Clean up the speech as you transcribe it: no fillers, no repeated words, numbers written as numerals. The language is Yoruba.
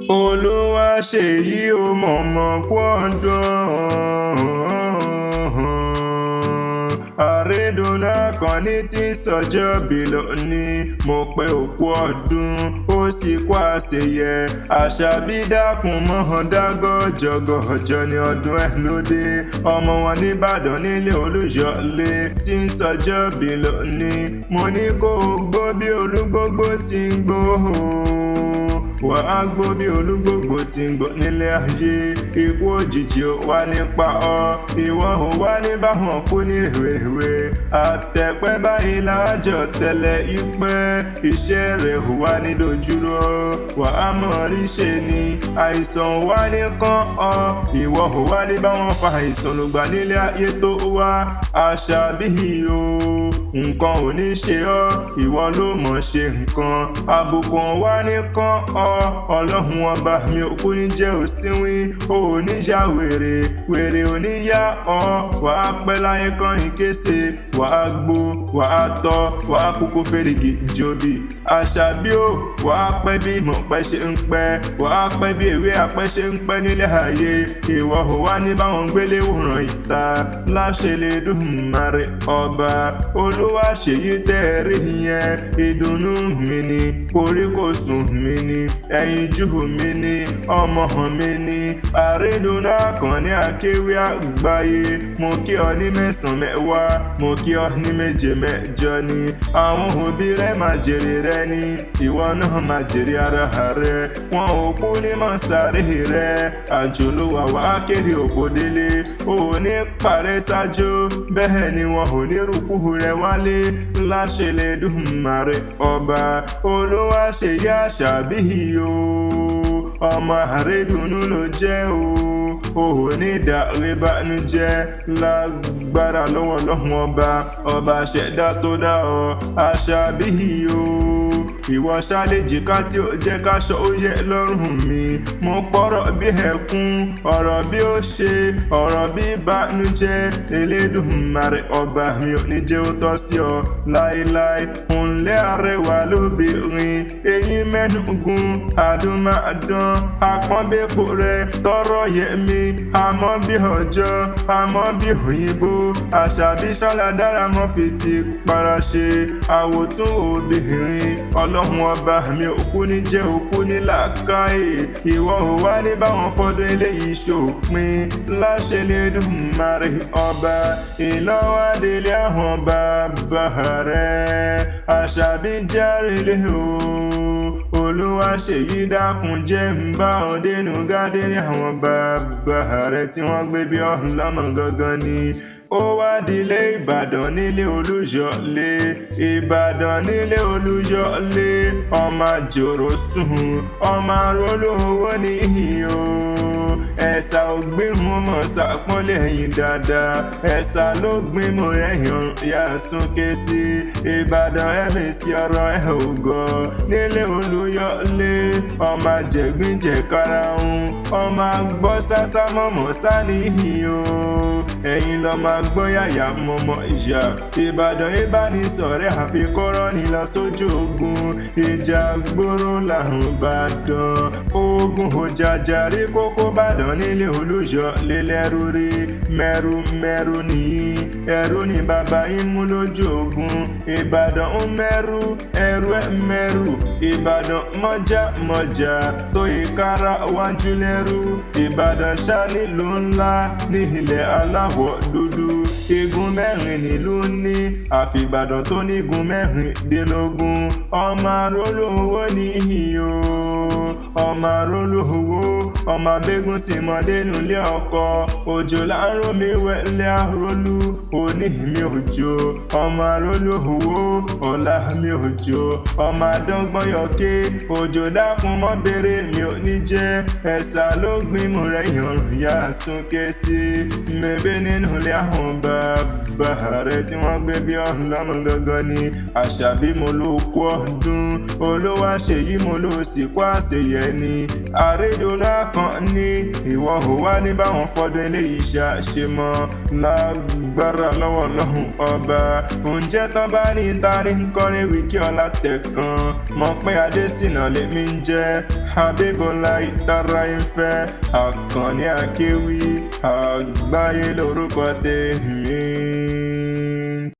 Olúwa ṣèyí ó mọ̀mọ́ kú ọdún. Àrídùnnú Àkànní tí sọjọ́ bí lónìí, mo pé òkú ọdún, ó sì kú àṣeyẹ. Àṣàbí dákun mọ́ dágọ́jọgọ́jọ ní ọdún ẹ̀ lóde. Ọmọ wọn nìbàdàn nílé Olúyọ̀lé tí ń sọjọ́ bí lónìí. Mo ní kó o gbó bí olúgbógbó ti ń gbó, wà á gbó bí olúgbògbò tí ń gbó nílé ayé. Ikú òjijì ò wá nípa ọ, ìwọ ò wá ní báwọn kú ní rèwerèwe. Àtẹ̀pẹ́ báyìí lájọ tẹ́lẹ̀ ìpẹ́, iṣẹ́ rẹ̀ ò wá ní dojúrò, wà á mọ̀ rí ṣe ni. Àìsàn ò wá ní kàn ọ́, ìwọ ò wá ní báwọn fa àìsàn lògbà nílé ayé tó wá. Àṣàbí o, nǹkan ò ní ṣe ọ́, ìwọ ló mọ̀ ṣe nǹkan. Àbùkù ò wá ní kàn ọ́, ọlọ́run ọba mi ò kú ní jẹ́ òsínwín. Ò ní ya wèrè, wèrè ò ní yá ọ. Wà á pẹ́ láyé kọrin kése, wà á gbó, wà á tọ́, wà á kúkú fèrègì jòbì. Àṣàbí o, wà á pẹ́ bí ìmọ̀pẹ́ ṣe ń pẹ́, wà á pẹ́ bí ewé apẹ́ ṣe ń pẹ́ nílé ayé. Ìwọ ò wá ní báwọn gbélé wòran ìta láṣẹ lè dùn márè ọba. Olúwa ṣèyí tẹ́ rí yẹn, ìdùnnú mi ni, koríkòsùn mi ni, ẹyinjú mi ni, ọmọ mi ni. Àrídùnnú Àkànní akéwì àgbáyé, mo kí ọ ní mẹ́sàn-án mẹ́wàá, mo kí ọ ní méje mẹ́jọ ni. Àwọn òbí rẹ máa jèrè rẹ ni, ìwọ náà máa jèrè ara rẹ. Wọn ò kú ní mọ̀sáré rẹ, àjò ló wà wá kéré òkò délé. Ò ní parẹ́ ṣáájú, bẹ́ẹ̀ ni wọn ò ní rúkú rẹ wálé láṣẹ lè dùn márè ọba. Olúwa ṣèyí Àṣàbí o, ọmọ àrídùnnú ló jẹ́ o. Ò ní dàrí bánújẹ́ lágbára lọ́wọ́ lọ́hùn ọba, ọba ṣẹ̀dá tó dá ọ. Àṣàbí o, ìwọ ṣàlejìká tí ó jẹ́ káṣọ ó yẹ lọ́rùn mi. Mo pọ̀rọ̀ bí ẹkún, ọ̀rọ̀ bí ó ṣe, ọ̀rọ̀ bí ìbànújẹ́. Elédùmarè ọba mi ò ní jẹ́ ó tọ́ sí ọ láéláé. Òǹlẹ́ arẹwà lóbìnrin, eyín mẹ́nugun, àdùnmáàdán, àpọ́nbẹ́pọ rẹ tọrọ yẹ mi. Àmọ́ bí ọjọ́, àmọ́ bí òyìnbó, Àṣàbí ṣálá dára mọ́ fi ti para ṣe. Àwòtún obìnrin, ọlọ́run ọba mi ò kú ní jẹ́ òkú ní làákàyè. Ìwọ ò wá ní báwọn fọdún eléyìí ṣòpin láṣẹ lè dùn márè ọba. Ìlọ́wádélé àwọn bàbá rẹ̀, Àṣàbí jẹ́rìílé o. Olúwa ṣèyí dákun jẹ́ ń bá ọ dénú gádé ní àwọn bàbá rẹ̀ tí wọ́n gbé bí ọlọ́mọ gangan ni. Ó wá dilé Ìbàdàn nílé Olúyọ̀lé, Ìbàdàn nílé Olúyọ̀lé. Ọmọ àjòrò sùn, ọmọ arólówó níhìn o. Ẹ̀sà ògbìn mọ̀ sàpọ́nlé ẹ̀yìn dáadáa, ẹ̀sà ló gbìn mọ̀ rẹ̀yàn yà súnké sí. Ìbàdàn ẹ̀mí sí ọ̀rọ̀ ẹ̀ ògọ́ nílé Olúyọ̀lé. Ọmọ àjẹgbìnjẹ karahun, ọmọ àgbọ̀ sásá mọ̀mọ́ sáníhìn o. Ẹ̀yin lọ́mọ àgbọ̀ yàyà mọ̀mọ́ ìyá. Ìbàdàn ìbánisọ̀rẹ́ àfikọ́rọ́ ni lọ sójú ogun. Ìjà gbòòrò làrùn Ìbàdàn, ogun òjàjàrí kókó Ìbàdàn nílé Olúyọ̀lé lẹ́rú rí. Mẹ́rù mẹ́rù nìyí, ẹrú ni bàbá yín mú lójú ogun. Ìbàdàn ń mẹ́rù, ẹrú ẹ̀ mẹ́rù. Ìbàdàn mọ́jà mọ́jà tó ìkara wájú lẹ́rú. Ìbàdàn ṣá nílùú ńlá ní ilẹ̀ aláwọ̀ dúdú. Igun mẹ́rin nílùú ní, àfìbàdàn tó nígun mẹ́rìndínlógún. Ọmọ arólówó níhìn o, ọmọ arólówó, ọmọ abégún sì mọ dénú ilé ọkọ. Òjò láàárọ̀ mi wẹ̀lẹ̀ arólú, òní mi òjò. Ọmọ arólówó, ọ̀la mi òjò. Ọmọ adọ́gbọ́n yọké, òjò dákun mọ́ bèrè mi ò ní jẹ́. Ẹ̀sà ló gbin mú rẹ̀ yànrùn yá súnké sí. Mẹ́bẹ́ nínú ilé àwọn bàbá rẹ̀ tí wọ́n gbé bí ọlọ́mọ gangan ni. Àṣàbí mo ló kú ọdún, Olúwa ṣèyí mo ló sì kú àṣeyẹ ni. Àrídùnnú Àkànní. Àkànní, ìwọ ò wá ní báwọn fọdún eléyìí ṣàṣe mọ́ lágbára lọ́wọ́ lọ́hùn ọba. Ǹjẹ́ tán bá ní ta ní kọrin wíkí ọlá tẹ̀kan mọ̀ pé Adésínà lèmi ń jẹ́ Abímbọ́lá ìtara ìfẹ́ Àkànní Akéwì àgbáyé lórúkọ tèmi.